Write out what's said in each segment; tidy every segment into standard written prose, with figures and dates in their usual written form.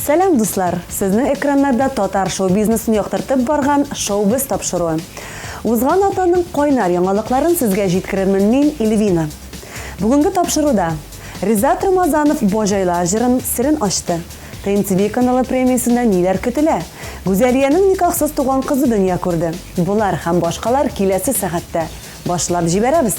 Сәлам, дуслар! Сезнең экраннарда татар шоу-бизнесын яктыртып барган Шоу-без тапшыруы. Узган атнаның кайнар яңалыкларын сезгә җиткерермен мин, Эльвина. Бүгенге тапшыруда Ризат Рамазанов Баҗайлар җырын серен ачты. ТНТВ каналы премиясендә ниләр көтелә? Гүзәлиянең никахсыз туган кызы дөнья күрде. Болар һәм башкалар киләсе сәгатьтә. Башлап җибәрәбез!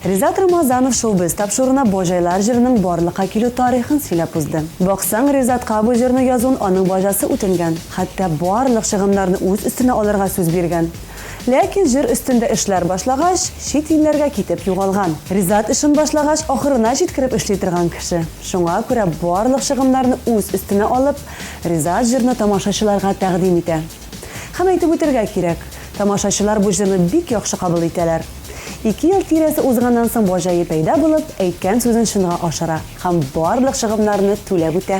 Ризат Рамазанов Шоу-без тапшыруына Баҗайлар җырының барлыкка килү тарихын сөйләп узды. Баксаң, Ризатка бу җырны язуын аның баҗасы үтенгән, хәтта барлык чыгымнарны үз өстенә алырга сүз биргән. Ләкин җыр өстендә эшләр башлагач, чит илләргә китеп югалган. Ризат эшен башлагач, ахырына җиткереп эшли торган кеше. Шуңа күрә барлык чыгымнарны үз өстенә алып, Ризат җырны тамашачыларга тәкъдим итә. Һәм әйтеп үтәргә кирәк, тамашачылар бу җырны бик яхшы кабул итәләр. Ике ел тирәсе узганнан соң баҗае пәйда булып, әйткән сүзен чынга ашыра һәм барлык чыгымнарны түләп үтә.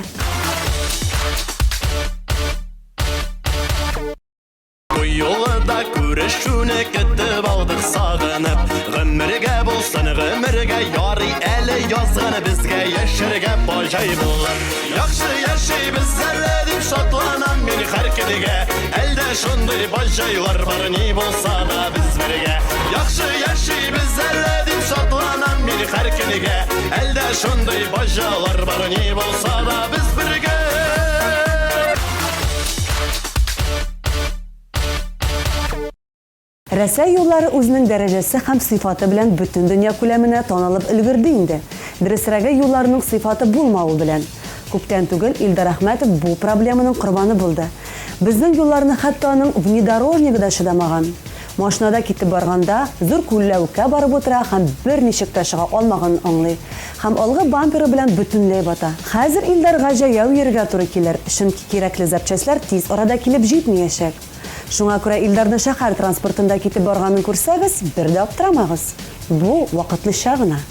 Бу юлы да күрешүне көтеп алдык сагынып. Гомергә булсын, гомергә ярый әле язган безгә яшәргә баҗай булып. Яхшы яшибез әле дип шатланам мин һәр көнгә. Әлдә шундый баҗайлар бар, ни булса да без бергә. Яхшы яшибез әле дип шатланам мин һәр көнгә. Әлдә шундый баҗалар бар, ни булса да без бергә. Рәсәй юллары үзенең дәрәҗәсе һәм сыйфаты белән бөтен дөнья күләменә танылып өлгерде инде. Дөресрәге, юлларның сыйфаты булмавы белән. Күптән түгел Илдар Әхмәтов бу проблеманың корбаны булды. Безнең юлларны хәтта аның внедорожнигы да чыдамаган. Машинада китеп барганда, зур күлләвеккә барып утыра һәм берничек тә чыга алмаганын аңлый. Һәм алгы бамперы белән бөтенләй бата. Хәзер Илдарга җәяү йөрергә туры килер, чөнки кирәкле запчастьләр тиз арада килеп җитмиячәк. Шуңа күрә Илдарны шәһәр транспортында китеп барганын күрсәгез, бер дә аптырамагыз. Бу, вакытлыча гына.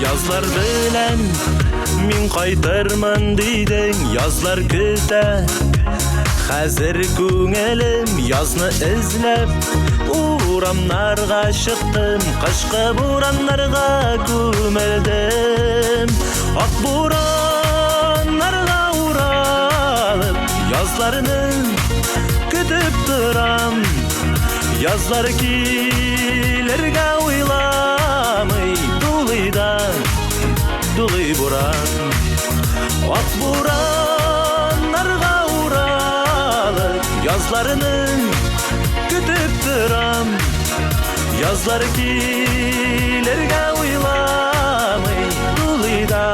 Язлар белән мин кайтырмын дидең, язлар көтә. Хәзер күңелем язны эзләп урамнарга чыктым, кышкы бураннарга күмелдем. Ак бураннарга уралып, язларны көтеп торам. Язлар килергә уйламый, дулый да, дулый буран. Ак бураннарга уралып, язларны көтеп торам. Язлар килергә уйламый, дулый да,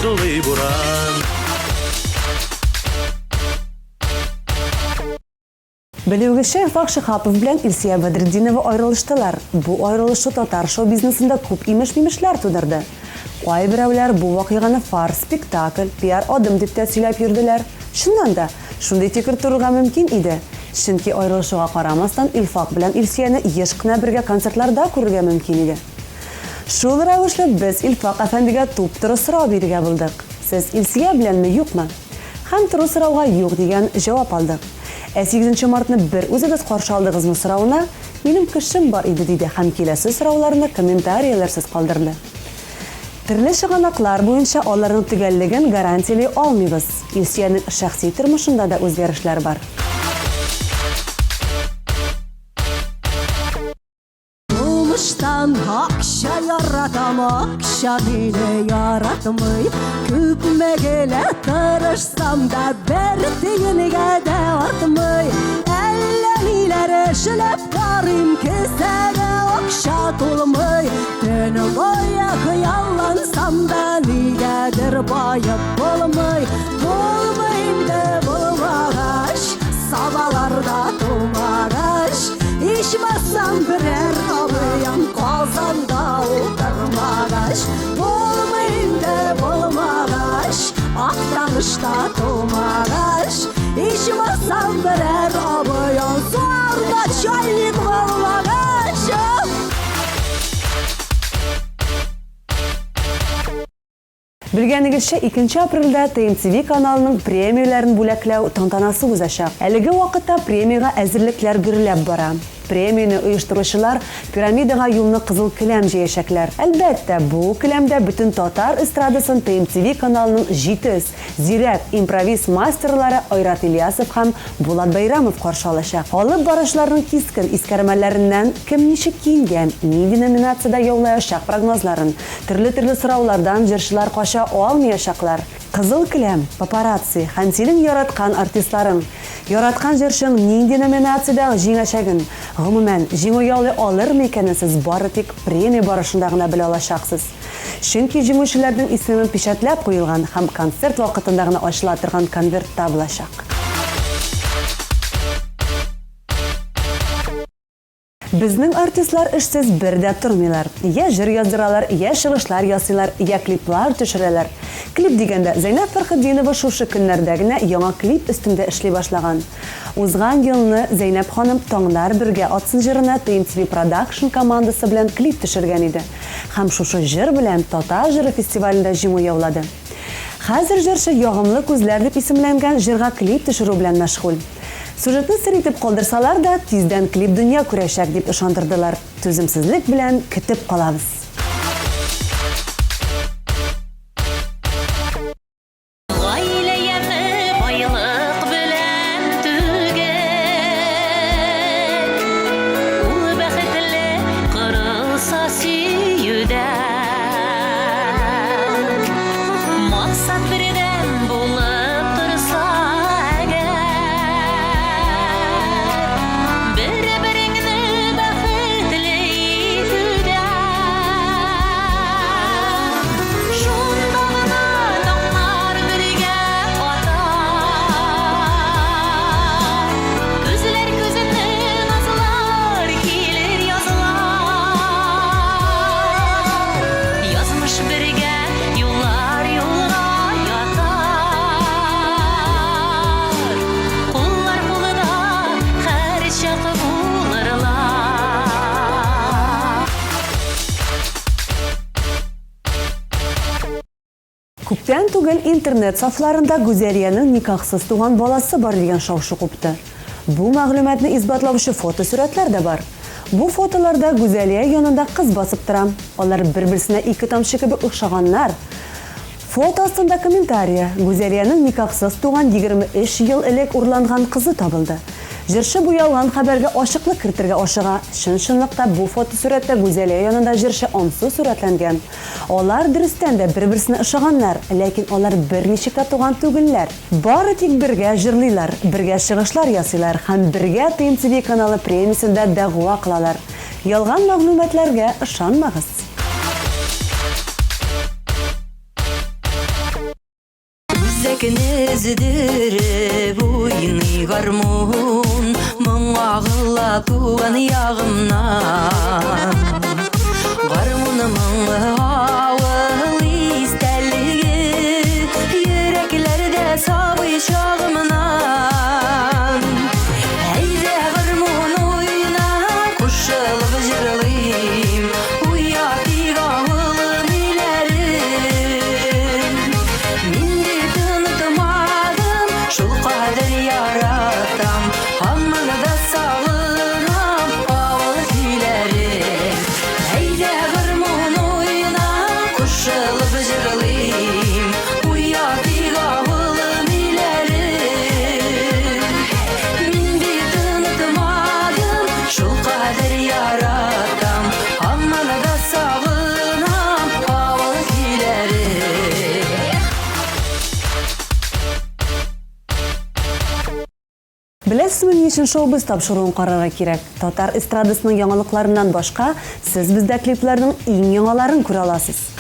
дулый буран. Белүегезчә, Илфак Шиһапов белән Илсөя Бәдретдинова аерылыштылар. Бу аерылышу татар шоу-бизнесында күп имеш-мимешләр тудырды. Кайберәүләр бу вакыйганы фарс, спектакль, пиар-адым дип тә сөйләп йөрделәр. Чыннан да, шундый фикер торырга мөмкин иде. Чөнки аерылышуга карамастан, Илфак белән Илсөяне еш кына бергә концертларда күрергә мөмкин иде. Шул рәвешле без Илфак әфәндегә туп-туры сорау бирергә булдык. Сез Илсөя беләнме, юкмы? Һәм туры сорауга юк дигән җавап алдык. Ә сигезенче мартны бер үзегез каршы алдыгызмы соравына, минем кешем бар иде диде һәм киләсе сорауларны комментарияләрсез калдырды. Төрле чыганаклар буенча аларның төгәллеген гарантияли алмыйбыз. Илсөянең шәхси тормышында да үзгәрешләр бар. Тумыштан акча яратам, акча мине яратмый. Күпме генә тырышсам да, бер тиенгә дә артмый. Әллә ниләр эшләп карыйм, кесәгә акча тулмый. Төн буе хыяллансам да, нигәдер баеп булмый. Булмый инде булмагач, сабаларда тумагач, ичмасам берәр абыем Казанда утырмагач. Булмый инде булмагач, Актанышта тумагач, ичмасам берәр абыем зур начальник булмагач. Белгәнегезчә, 2 апрельдә ТНТВ каналының премияләрен бүләкләү тантанасы узачак. Әлеге вакытта премиягә әзерлекләр гөрләп бара. Премияне оештыручылар пирамидага юлны кызыл келәм җәячәкләр. Әлбәттә, бу келәмдә бөтен татар эстрадасын ТМТV каналының җитез, зирәк импровиз мастерлары Айрат Ильясов һәм Булат Бәйрәмов каршы алачак. Алып баручыларның кискен искәрмәләреннән кем ничек киенгән, нинди номинациядә яулаячак прогнозларын, төрле-төрле сораулардан җырчылар кача алмыячаклар. Кызыл келәм, папарацци һәм синең яраткан артистларың, яраткан җырчың нинди номинациядә җиңәчәген, гомумән, җиңү яулый алырмы икәнен сез бары тик премия барышында гына белә алачаксыз. Чөнки җиңүчеләрнең исеме печатьләп куелган һәм концерт вакытында гына ачыла торган конвертта булачак. Безнең артистлар эшсез бер дә тормыйлар. Йә җыр яздыралар, йә чыгышлар ясыйлар, йә клиплар төшерәләр. Клип дигәндә, Зәйнәб Фәрхетдинова шушы көннәрдә генә яңа клип өстендә эшли башлаган. Узган елны Зәйнәб ханым Таңнар бергә атсын җырына TMTV Production командасы белән клип төшергән иде. Һәм шушы җыр белән Татар җыры фестивалендә җиңү яулады. Хәзер җырчы Ягымлы күзләр дип исемләнгән җырга клип төшерү белән мәшгуль. Сюжетны сер итеп калдырсалар да, тиздән клип дөнья күрәчәк, дип ышандырдылар. Түземсезлек белән көтеп калабыз. Гаилә яме байлык белән түгел, Ул бәхетле корылса сөюдә. Максат бердәм булып торса әгәр, Бер-береңне бәхетле итүдә. Шунда гына таңнар бергә атар, Күзләр күзне назлар, килер язлар. Язмыш бергә юллар юлга ятар. Куллар кулда һәрчак булырлар. Күптән түгел интернет сафларында Гүзәлиянең никахсыз туган баласы бар дигән шау-шу купты. Бу мәгълүматны исбатлаучы фотосурәтләр дә бар. Бу фотоларда Гүзәлия янында кыз басып тора. Алар бер-берсенә ике тамчы кебек охшаганнар. Фото астында комментария, Гүзәлиянең никахсыз туган 23 ел элек урланган кызы табылды. Җырчы бу ялган хәбәргә ачыклык кертергә ашыга. Чын-чынлыкта бу фотосурәттә Гүзәлия янында җырчы Ансу сурәтләнгән. Алар, дөрестән дә, бер-берсенә ошаганнар, ләкин алар берничек тә туган түгелләр. Бары тик бергә җырлыйлар, бергә чыгышлар ясыйлар һәм бергә ТМТV каналы премиясендә дәгъва кылалар. Ялган мәгълүматларга ышанмагыз! Үзәкне өздереп уйный гармун, Моң агыла туган ягымнан. Гармун моңы авыл истәлеге, Йөрәкләрдә сабый чагымнан. Әйдә гармун уйна, кушылып җырлыйм, Уятыйк авылым өйләрен. Мин бит онытмадым, шул кадәр яратам, Һаман да сагынам авыл көйләрен. Әйдә гармун уйна, кушылып җырлыйм, Уятыйк авылым өйләрен. Мин бит онытмадым, шул кадәр яратам, Һаман да сагынам авыл көйләрен. Беләсезме, ни өчен Шоу-биз тапшыруын карарга кирәк? Татар эстрадасының яңалыкларыннан башка, сез бездә клипларның иң яңаларын күрә аласыз.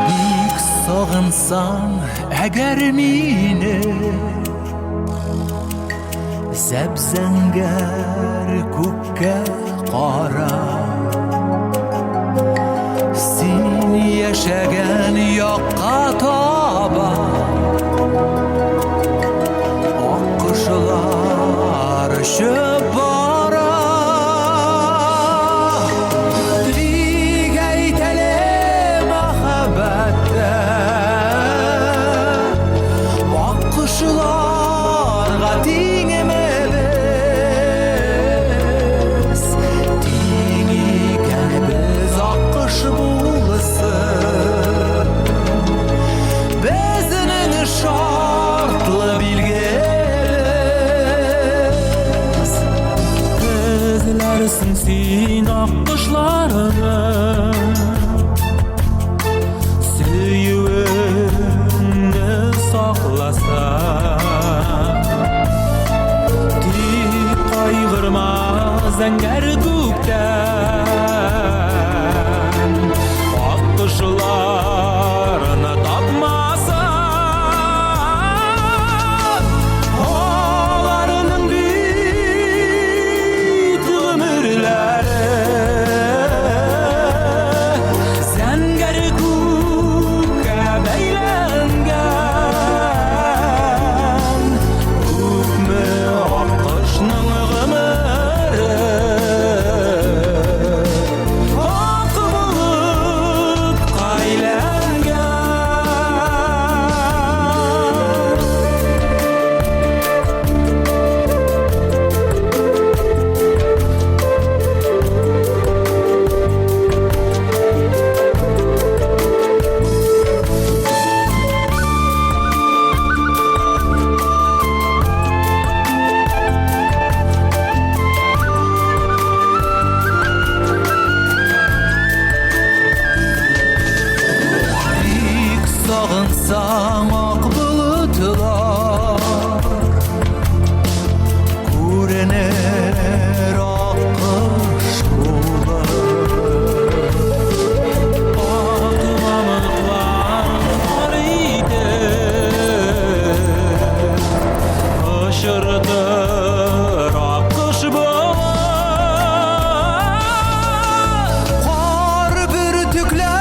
Бик сагынсаң, әгәр мине Зәп-зәңгәр күккә кара Син яшәгән якка таба Аккошлар очып бара. Тик әйт Карасаң ак болытлар, күренер ак кыш булып. Ак мамыклар кар итеп, очыртыр ак кыш булып. Кар бөртекләр.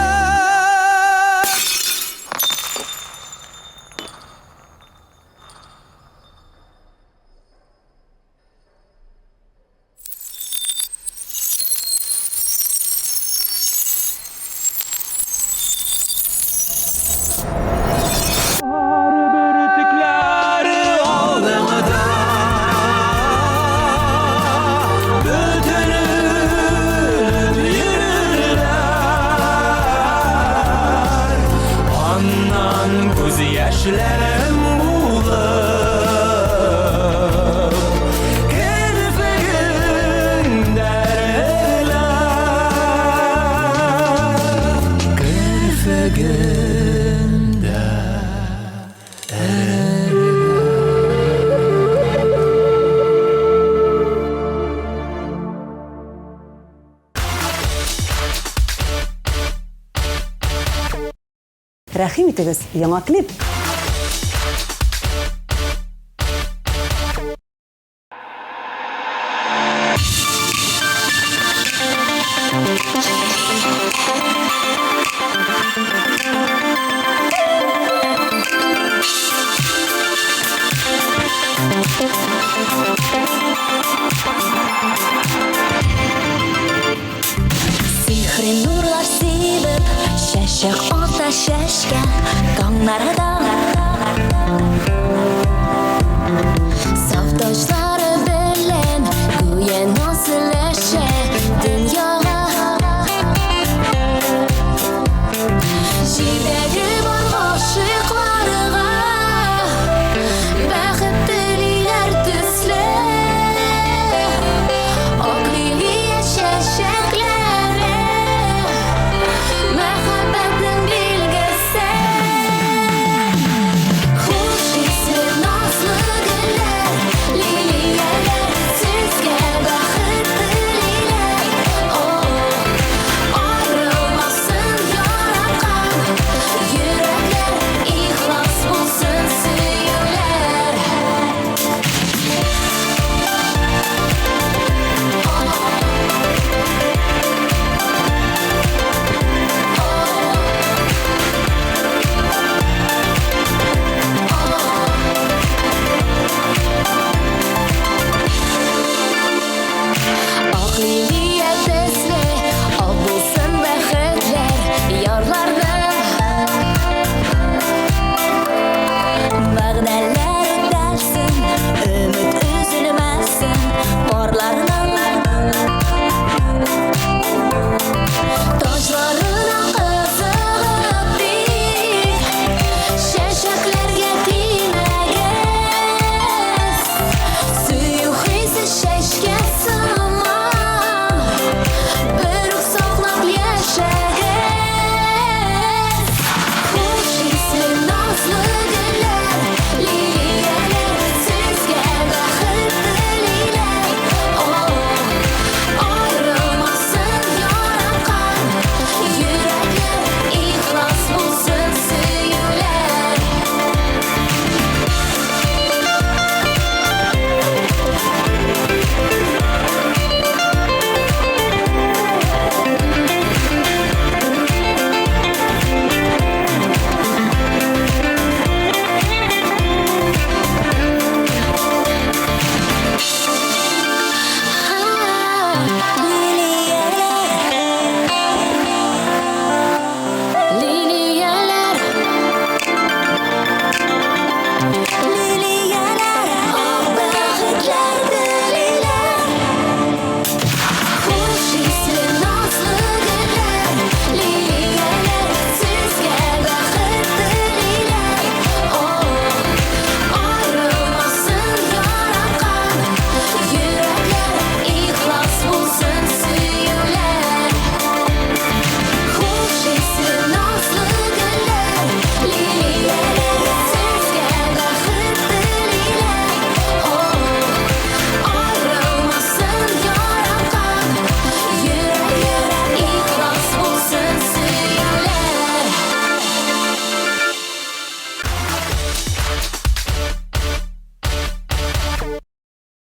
Кар бөртекләре алдыңда бөтерелеп йөрерләр. Аннан күз яшьләрем булып, керфегеңдә эрерләр. Керфегеңдә. Рәхим итегез, яңа клип! Сихри нурлар сибеп, чәчәк ата чәчкә таңнарда. Саф таҗлары белән гүя назләшә дөньяга. Җиләге бар гашыйкларга, бәхет телиләр төсле. Ак лилия чәчәкләре, мәхәббәтнең билгесе.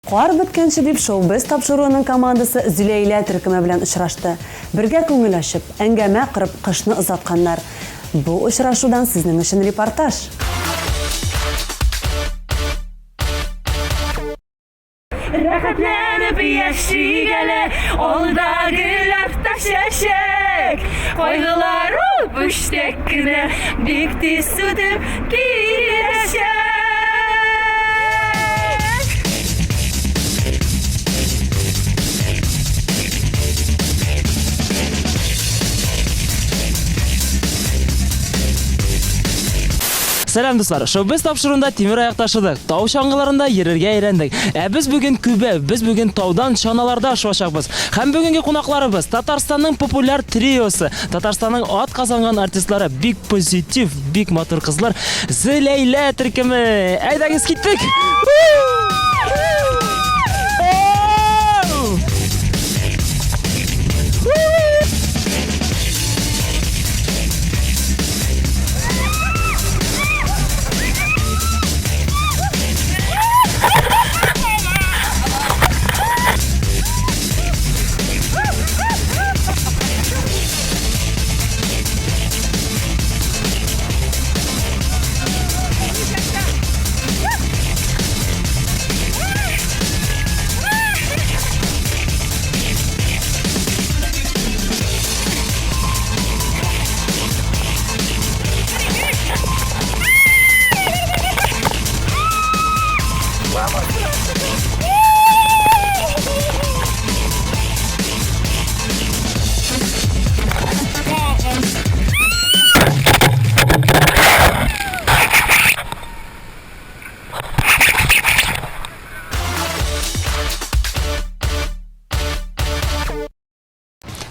Кар беткәнче дип Шоу-без тапшыруының командасы Зөләйлә төркеме белән очрашты. Бергә күңел ачып, әңгәмә корып, кышны озатканнар. Бу очрашудан сезнең өчен репортаж. Рәхәтләнеп яшик әле, алда гөл, артта чәчәк. Кайгылар ул пүчтәк кенә, бик тиз сүтеп китәчәк. Сәлам, дуслар! Шоу-без тапшыруында тимер аякта шудык, тау чаңгыларында йөрергә өйрәндек. Ә без бүген күбә, без бүген таудан чаналарда шуачакбыз. Һәм бүгенге кунакларыбыз Татарстанның популяр триосы, Татарстанның ат казанган артистлары, бик позитив, бик матур кызлар Зөләйлә төркеме. Әйдәгез, киттек!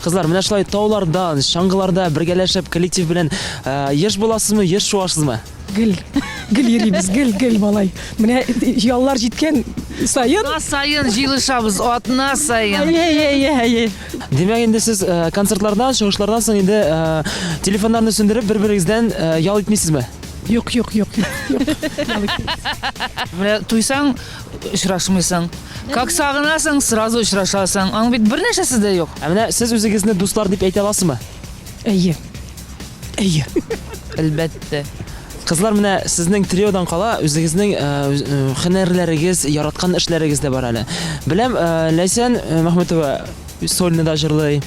Кызлар, менә шулай таулардан, чаңгыларда бергәләшеп коллектив белән э, еш буласызмы, еш шуасызмы? Гел, гел йөрибез, гел, гел, малай. Менә яллар җиткән саен. Атна саен җыелышабыз, атна саен. Әйе, әйе, әйе. Димәк, инде сез э, концертлардан, чыгышлардан соң инде э, телефоннарны сүндереп бер-берегездән э, ял итмисезме? Юк, юк, юк, юк, юк. Ял итмибез. Менә туйсаң, очрашмыйсың. Как сагынасың, сразу очрашасың. Аның бит бер нәрсәсе дә юк. Ә менә сез үзегезне дуслар дип әйтә аласызмы? Әйе. Әйе. Әлбәттә. Кызлар, менә сезнең триодан кала үзегезнең э, э, һөнәрләрегез, яраткан эшләрегез дә бар әле. Беләм, э, Ләйсән Мәхмүтова сольно да җырлый.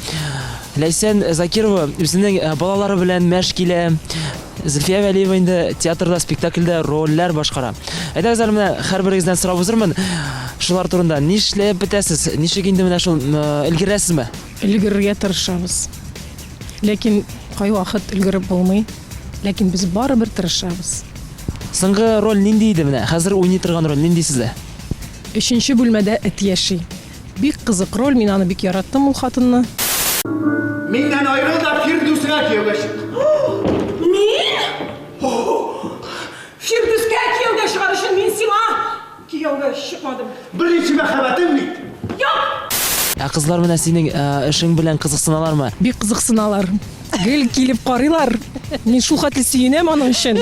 Ләйсән Закирова үзенең балалары белән мәш килә. Зөлфия Вәлиева инде театрда, спектакльдә рольләр башкара. Әйдәгез әле менә һәрберегездән сорап узырмын. Шулар турында нишләп бетәсез? Ничек инде менә шул өлгерәсезме? Өлгерергә тырышабыз. Ләкин кайвакыт өлгереп булмый. Ләкин без барыбер тырышабыз. Соңгы роль нинди иде менә? Хәзер уйный торган роль нинди сездә? Өченче бүлмәдә эт яши. Бик кызык роль, мин аны бик яраттым ул хатынны. Миннән аерыл да Фирдүсеңә кияүгә чык. Мин? Фирдүскә кияүгә чыгар өчен мин сиңа кияүгә чыкмадым. Беренче мәхәббәтең бит. Юк! Ә кызлар менә синең эшең белән кызыксыналармы? Бик кызыксыналар. Гел килеп карыйлар. Мин шул хәтле сөенәм аның өчен.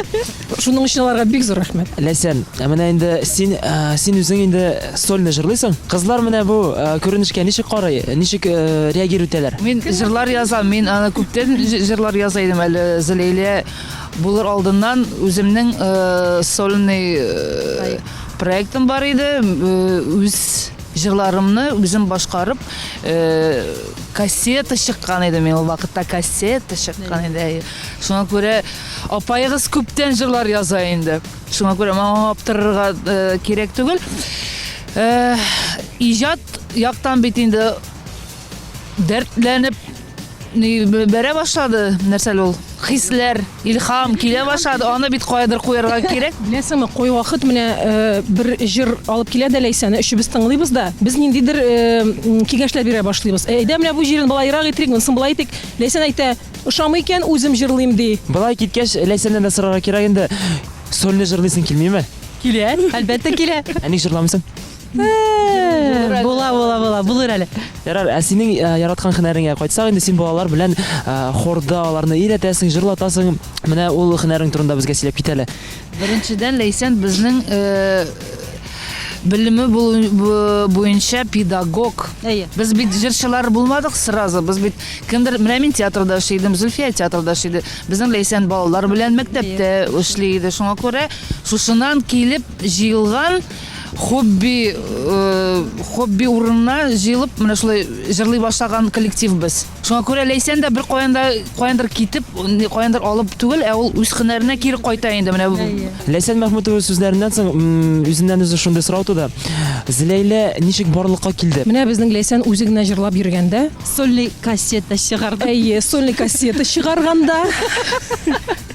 Шуның өчен аларга бик зур рәхмәт. Ләйсән, ә менә инде син, син үзең инде сольно җырлыйсың. Кызлар менә бу күренешкә ничек карый, ничек реагир итәләр? Мин җырлар язам. Мин аны күптән җырлар яза идем әле. Зөләйлә булыр алдыннан үземнең сольный проектым бар иде. Үз җырларымны үзем башкарып, кассета чыккан иде мин ул вакытта кассета чыккан иде. Әйе. Шуңа күрә апаегыз күптән җырлар яза инде. Шуңа күрә моңа аптырырга кирәк түгел. Иҗат яктан бит инде дәртләнеп ни бәрә башлады, нәрсә әле ул? Хисләр, илһам килә башлады. Аны бит каядыр куярга кирәк. Беләсеңме, кайвакыт менә э, бер җыр алып килә дә Ләйсәне, өчебез тыңлыйбыз да, без ниндидер э, киңәшләр бирә башлыйбыз. Әйдә, менә бу җирен болайрак итик, монысын болай итик. Ләйсән әйтә, ошамый икән, үзем җырлыйм, ди. Болай киткәч, Ләйсәннән дә сорарга кирәк инде. Сольно җырлыйсың килмиме? Килә, әлбәттә килә. Ә ник җырламыйсың? Була, була, була, булыр әле. Ярар, ә синең э, яраткан һөнәреңә кайтсак, инде син балалар белән э, хорда аларны өйрәтәсең, җырлатасың. Менә ул һөнәрең турында безгә сөйләп кит әле. Беренчедән, Ләйсән безнең э, белеме булу буенча педагог. Әйе. Без бит җырчылар булмадык сразу. Без бит кемдер, менә мин театрда эшли идем, Зөлфия театрда эшли иде. Безнең Ләйсән балалар белән мәктәптә эшли иде. Шуңа күрә шушыннан килеп җыелган хобби, э, хобби урынына җыелып, менә шулай җырлый башлаган коллектив без. Шуңа күрә Ләйсән дә бер каян да каяндыр китеп, каяндыр алып түгел, ә ул үз һөнәренә кире кайта инде менә. Ләйсән Мәхмүтова сүзләреннән соң үзеннән-үзе шундый сорау туды. Зөләйлә ничек барлыкка килде? Менә безнең Ләйсән үзе генә җырлап йөргәндә. Сольный кассета чыгарды. Әйе, сольный кассета чыгарганда.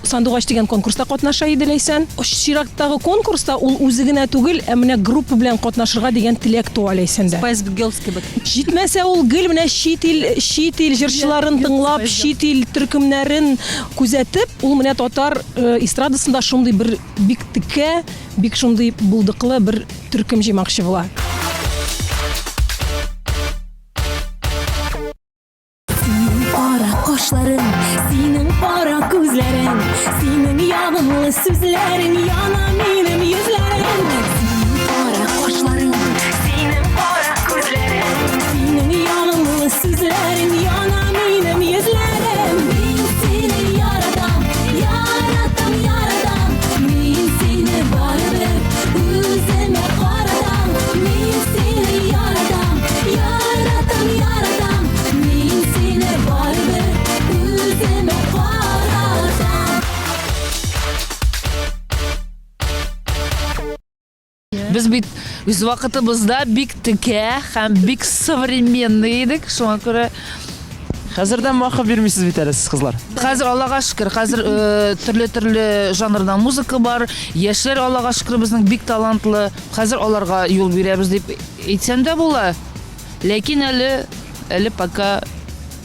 Сандугач дигән конкурста катнаша иде Ләйсән. Чираттагы конкурста ул үзе генә түгел, ә менә группа белән катнашырга дигән теләк туа Ләйсәндә. Spice Girls кебек. Җитмәсә ул гел менә чит ил, чит ил җырчыларын тыңлап, чит ил төркемнәрен күзәтеп, ул менә татар э, эстрадасында шундый бер бик текә, бик шундый булдыклы бер төркем җыймакчы була. Синең кара кашларың, синең кара күзләрең, синең ягымлы сүзләрең яна минем йөзләрем. Синең кара кашларың, синең кара күзләрең, синең ягымлы сүзләрең яна минем йөзләрем. Мин сине яратам, яратам, яратам. Мин сине барыбер үземә каратам. Мин сине яратам, яратам, яратам. Мин сине барыбер үземә каратам. Без бит үз вакытыбызда бик текә һәм бик современный идек, шуңа күрә Хәзер дә махы бирмисез бит әле сез, кызлар. Хәзер Аллага шөкер, хәзер э, төрле-төрле жанрда музыка бар. Яшьләр Аллага шөкер безнең бик талантлы. Хәзер аларга юл бирәбез дип әйтсәм дә була. Ләкин әле, әле пока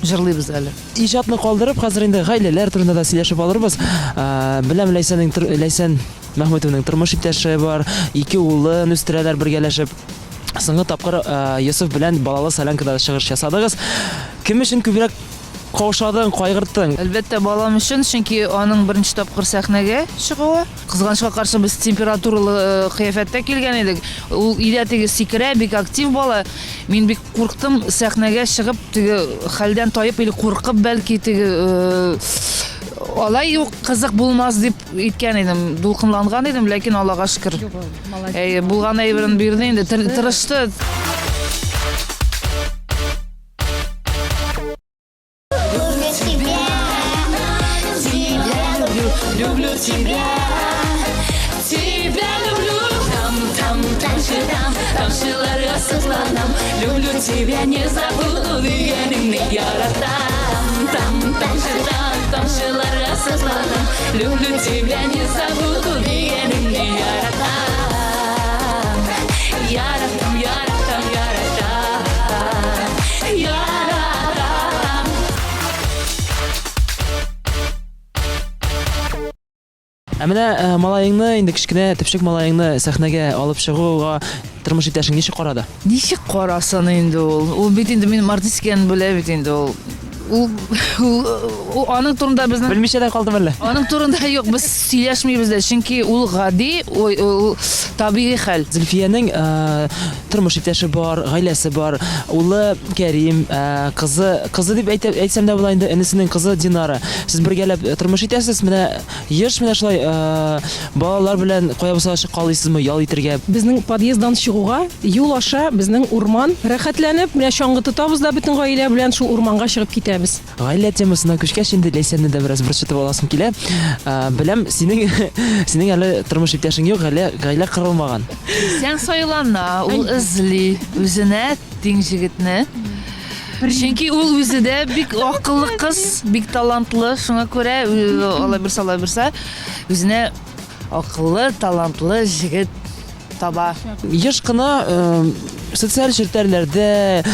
җырлыйбыз әле. Иҗатны калдырып, хәзер инде гаиләләр турында да сөйләшеп алырбыз. Э, Беләм, Ләйсәнең Ләйсән Мәхмүтовның тормыш иптәше бар, ике улын үстерәләр бергәләшеп. Соңгы тапкыр э, Йосыф белән балалы солянкада чыгыш ясадыгыз. Кем өчен күбрәк каушадың, кайгырттың? Әлбәттә, балам өчен, чөнки аның беренче тапкыр сәхнәгә чыгуы. Кызганычка каршы, без температуралы э, кыяфәттә килгән идек. Ул өйдә теге сикерә, бик актив бала. Мин бик курктым сәхнәгә чыгып, теге хәлдән таеп или куркып, бәлки теге э, алай ук кызык булмас дип иткән идем, дулкынланган идем, ләкин Аллага шөкер. Әйе, булган әйберен бирде инде, тырышты. Люблю тебя, тебя люблю, люблю тебя, тебя люблю. Там, там, тамчы там, тамчыларга сокланам. Люблю тебя, не забуду, дигәнеңне яратам. Там, тамчы там, тамчыларга сокланам. Люблю тебя, не забуду, дигәнеңне яратам. Яратам, яратам, яратам, яратам. Ә менә э, малаеңны, инде кечкенә төпчек малаеңны сәхнәгә алып чыгуга тормыш иптәшең ничек карады? Ничек карасын инде ул? Ул бит инде минем артист икәнен белә бит инде ул. Ул, ул, ул аның турында безнең Белмичә дә калдым әллә? Аның турында юк, без сөйләшмибез дә, чөнки ул гади, ой, ул табигый хәл. Зөлфиянең э, тормыш иптәше бар, гаиләсе бар, улы Кәрим, э, кызы, кызы дип әйтә, әйтсәм дә була инде, энесенең кызы Динара. Сез бергәләп тормыш итәсез, менә Еш менә шулай балалар белән кая булса да чыккалыйсызмы, ял итергә? Безнең подъезддан чыгуга, юл аша безнең урман. Рәхәтләнеп, менә чаңгы тотабыз да бөтен гаилә белән шул урманга чыгып китәбез. Гаилә темасына күчкәч, инде Ләйсәнне дә бераз борчытып аласым килә. Беләм, синең синең әле тормыш иптәшең юк, әле гаилә корылмаган. Ләйсән сайлана, ул эзли үзенә тиң җегетне. Чөнки ул үзе дә бик акыллы кыз, бик талантлы, шуңа күрә алай бирсә, алай бирсә, үзенә акыллы, талантлы җегет таба. Еш кына социаль челтәрләрдә,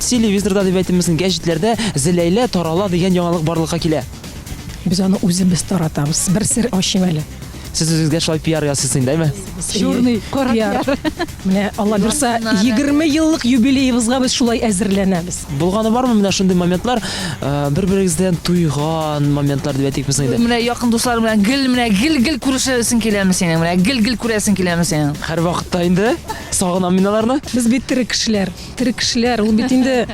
телевизорда дип әйтимме, гәҗитләрдә Сез үзегезгә шулай пиар ясыйсыз инде, әйме? Черный кара пиар. Менә Алла бирса, 20 еллык юбилеебызга без шулай әзерләнәбез. Булганы бармы менә шундый моментлар, э, бер-берегездән туйган моментлар дип әйтик без инде. Менә якын дуслар белән гел менә гел-гел күрешәсең киләме синең? Менә гел-гел күрәсең киләме синең? Һәрвакытта инде сагынам мин аларны. Без бит тере кешеләр. Тере кешеләр, ул бит инде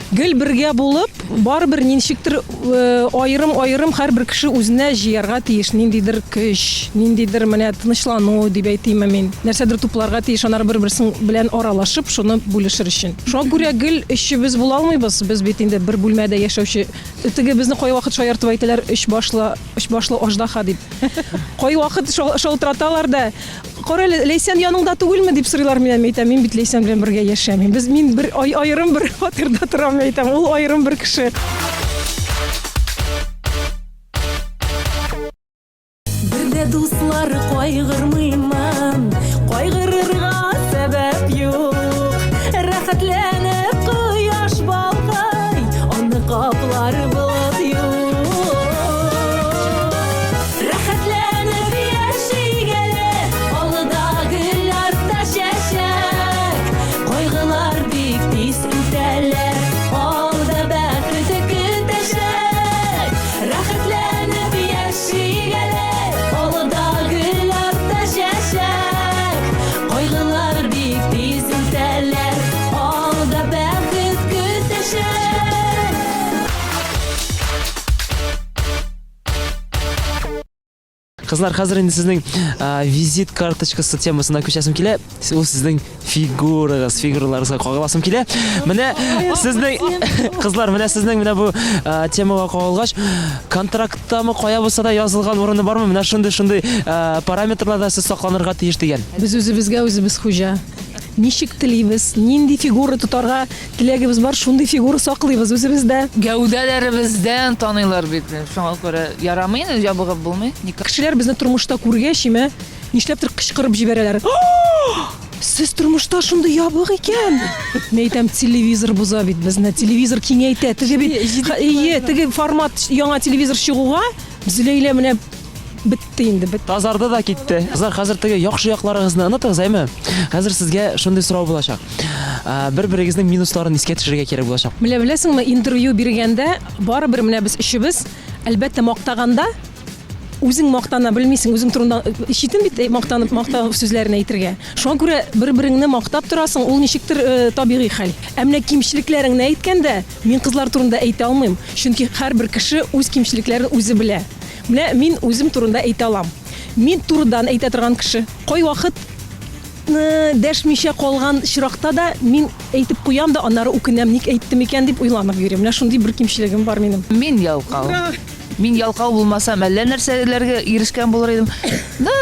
гел бергә булып, барыбер ничектер аерым-аерым һәрбер кеше үзенә җыярга тиеш ниндидер көч, ниндидер менә тынычлану дип әйтимме мин. Нәрсәдер тупларга тиеш, аннары бер-берсең белән аралашып, шуны бүлешер өчен. Шуңа күрә гел өчебез була алмыйбыз, без бит инде бер бүлмәдә яшәүче. Теге безне кайвакыт шаяртып әйтәләр, өч башлы, өч башлы аждаһа дип. Кайвакыт шалтыраталар да, Кара әле, Ләйсән яныңда түгелме дип сорыйлар миннән. Мин әйтәм, мин бит Ләйсән белән бергә яшәмим. Без мин бер ай, аерым бер фатирда торам, мин әйтәм, ул аерым бер кеше. Бер дә дуслар кайгырмыймын, кайгырырга сәбәп юк. Рәхәтләнеп кояш балкый, аны каплар болыт юк. Рәхәтләнеп яшик әле, алда гөл, артта чәчәк. Кайгылар бик тиз үтәләр, алда бәхет көтәчәк. Рәхәтләнеп яшик әле, алда гөл, артта чәчәк. Кайгылар бик тиз үтәләр, алда бәхет көтәчәк. Кызлар, хәзер инде сезнең визит карточкасы темасына күчәсем килә. Ул сезнең фигурагыз, фигураларыгызга кагыласым килә. Менә сезнең кызлар, менә сезнең менә бу темага кагылгач, контракттамы, кая булса да язылган урыны бармы? Менә шундый-шундый параметрларда сез сакланырга тиеш дигән. Без үзебезгә үзебез хуҗа. Ничек телибез, нинди фигура тотарга Теләгебез бар, шундый фигура саклыйбыз үзебездә. Гәүдәләребездән таныйлар бит. Шуңа күрә ярамый инде, ябыгып булмый. Кешеләр безне тормышта күргәч, име, нишләптер кычкырып җибәрәләр. Сез тормышта шундый ябык икән! Мин әйтәм, телевизор боза бит безне, телевизор киңәйтә. Теге бит, әйе, теге формат яңа телевизор чыгуга, Зөләйлә менә бетте инде, бетте. Тазарды да китте. Кызлар, хәзер теге яхшы якларыгызны онытыгыз, әйме? Хәзер сезгә шундый сорау булачак. Бер-берегезнең минусларын искә төшерергә кирәк булачак. Менә беләсеңме, интервью биргәндә барыбер менә без өчебез, әлбәттә, мактаганда үзең мактана белмисең, үзең турында читен бит мактанып, мактау сүзләрен әйтергә. Шуңа күрә бер-береңне мактап торасың, ул ничектер табигый хәл. Ә менә кимчелекләреңне әйткәндә, мин кызлар турында әйтә алмыйм, чөнки һәрбер кеше үз кимчелекләрен үзе белә. Менә мин үзем турында әйтә алам. Мин турыдан әйтә торган кеше. Кайвакыт дәшмичә калган очракта да мин әйтеп куям да, аннары үкенәм, ник әйттем икән дип уйланып йөрим. Менә шундый бер кимчелегем бар минем. Мин ялкау. Мин ялкау булмасам, әллә нәрсәләргә ирешкән булыр идем. Ну,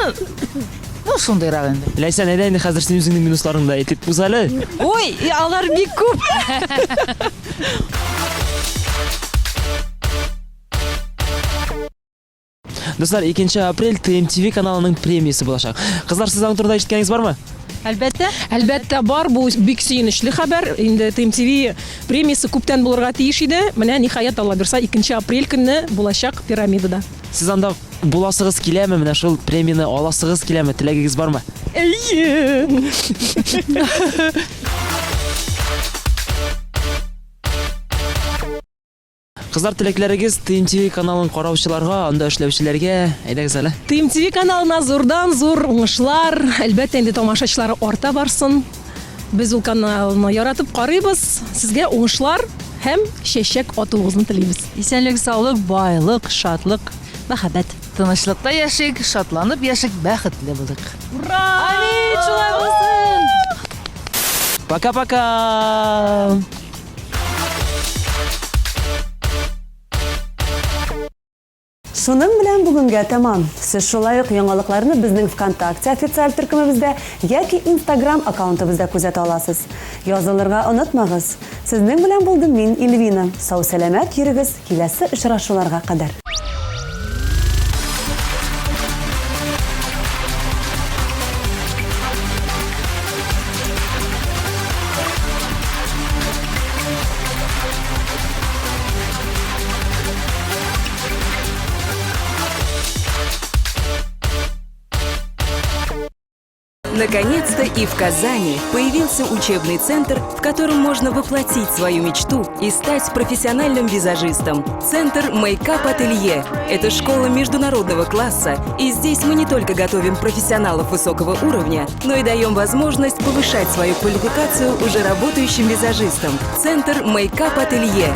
ну шундыйрак инде. Ләйсән, әйдә инде хәзер син үзеңнең минусларыңны да әйтеп уз әле. Ой, алар бик күп. Дуслар, 2 апрель TMTV каналының премиясе булачак. Кызлар, сез аның турында ишеткәнегез бармы? Әлбәттә. Әлбәттә бар, бу бик сөенечле хәбәр. Инде TMTV премиясе күптән булырга тиеш иде. Менә ниһаять Алла бирса 2 апрель көнне булачак пирамидада. Сез анда буласыгыз киләме? Менә шул премияне аласыгыз киләме? Теләгегез бармы? Әйе. Кызлар, теләкләрегез TMTV каналын караучыларга, анда эшләүчеләргә, әйдәгез әле. TMTV каналына зурдан зур уңышлар, әлбәттә инде тамашачылары арта барсын. Без ул каналны яратып карыйбыз. Сезгә уңышлар һәм чәчәк атуыгызны телибез. Исәнлек, саулык, байлык, шатлык, мәхәббәт. Тынычлыкта яшик, шатланып яшик, бәхетле булыйк. Ура! Амин, шулай булсын! Пока-пока! Шуның белән бүгенгә тәмам. Сез шулай ук яңалыкларны безнең ВКонтакте официаль төркемебездә яки Инстаграм аккаунтыбызда күзәтә аласыз. Язылырга онытмагыз. Сезнең белән булдым мин, Ильвина. Сау-сәламәт йөрегез, киләсе очрашуларга кадәр. Наконец-то и в Казани появился учебный центр, в котором можно воплотить свою мечту и стать профессиональным визажистом. Центр Мейкап Ателье – это школа международного класса, и здесь мы не только готовим профессионалов высокого уровня, но и даем возможность повышать свою квалификацию уже работающим визажистам. Центр Мейкап Ателье.